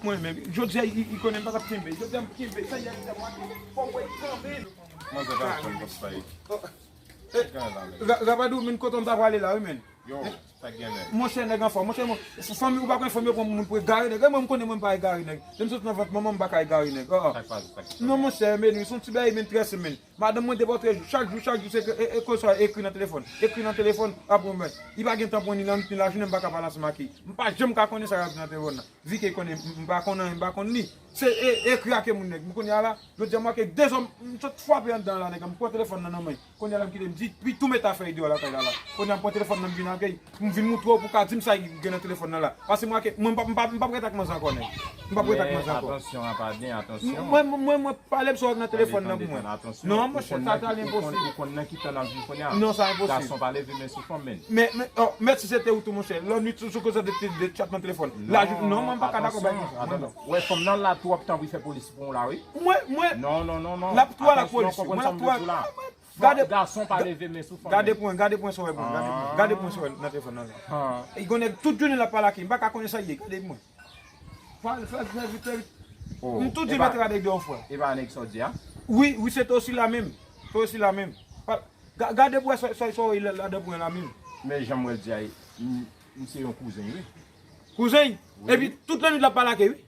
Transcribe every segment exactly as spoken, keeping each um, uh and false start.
Mwen menm, jodi a, li konnen m pa t ap kenbe. Jodi a, m kenbe. Sa yè, jodi a, m ap fò w wè kanmenm. Manzè pa konn kòb sa ye. Rabadou, men kote m ta prale la, wi, men. Yo, sa k gen, men. Monchè, nèg anfòm. Monchè, fanmi, ou pa konnen fanmi yo pran moun pou egare nèg. Mwen, m konnen mwen pa egare nèg. Depi m sot nan vant manman m, m pa ka egare nèg. Sa k pase, sa k pase? Non, monchè, men, se yon ti bagay, men, trè senmenn. Madanm mwen depi trè jou, chak jou, chak jou, se ke, e, e, ke sa ekri nan telefòn. Ekri nan telefòn, apre mwen. Li pa gen tan pou ni nan nwit ni lajounen, m pa ka pale ansanm ak li. M pa janm ka konnen sa y ap di nan telefòn nan. Vi ke konnen, m, m pa konn anyen, m pa konn li. Se e, ekri ak moun nèg. M konnen a la, jodi a m wè ke dezòm, m sot frape anndan la, nèg, m pran telefòn nan nan men. Kounye a la m kite m di, pi tou met afè yo deyò lakay la la. Kounye a m pran telefòn nan m vin ak li, pou m vin moutre w pou w ka di m sa ki gen nan telefòn nan la. Paske m wè ke mwen m p ap, m p ap, m p ap ret ak manzè ankò nèg. M p ap ret ak manzè ankò. Atansyon, Apaden, atansyon. Mwen, mwen, mwen, mwen pale m sou nan telefòn nan pou mwen. Non, monchè, sa ta li enposib. Ou konn nan ki tan n ap viv kounye a? Non, sa enposib. Gason pa leve men sou fanm, men. Men, men, oh, mèt si se te ou tou, monchè. Lòt nwit sou, sou koze de, de, de chat nan telefòn. La, non, mwen m pa ka dakò bay manzè. Wè, fanm nan la twòp, tanpri fè polis pou w la, wi. Mwen, mwen. Non, non, non, non. L ap twò la polis, mwen l ap twò. Gade, gason pa leve men sou fanm. Gade pwen, gade pwen sa w wè mwen, gade pwen. Gade pwen sa w wè nan telefòn nan la. Li konnen tout jounen l ap pale ak li, m pa ka konnen sa l ye, gade pwen. Fè, fè, fè vit, fè vit. M tou di mèt rade de yon fwa. E pa nèg sa w di a? Wi, wi, se te osi la menm. Se osi la menm. Gade pwen sa w wè ladan pwen la menm. Men jan m wè l di a, m se yon kouzen, wi. Kouzen? Epi tout lannwit l ap pale ak li, wi.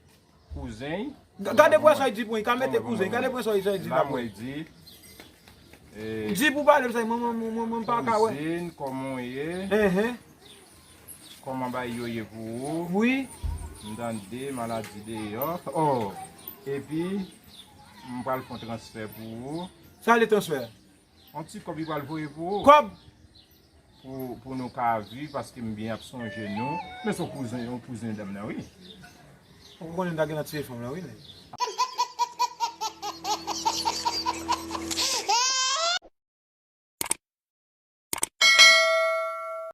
Kouzen. Gade pwen sa w di pwen, ka mete kouzen, gade pwen sa w di la mwen. Di. Di pou pale sa, mwen, mwen, mwen, mwen pa ka wè. Kouzen, kòman w ye? Enhen. Kòman bagay yo ye pou ou? Wi. M tande maladi deyò. Oh. Epi, m pral fè yon transfè pou ou. Sa le transfè? Yon ti kòb li pral voye pou ou. Kòb? Pou, pou nou ka viv, paske m byen ap sonje nou. Men se yon kouzen, yon kouzen dan m nan, wi. Ou konnen m ta gentan tiye fanm nan, wi, nèg.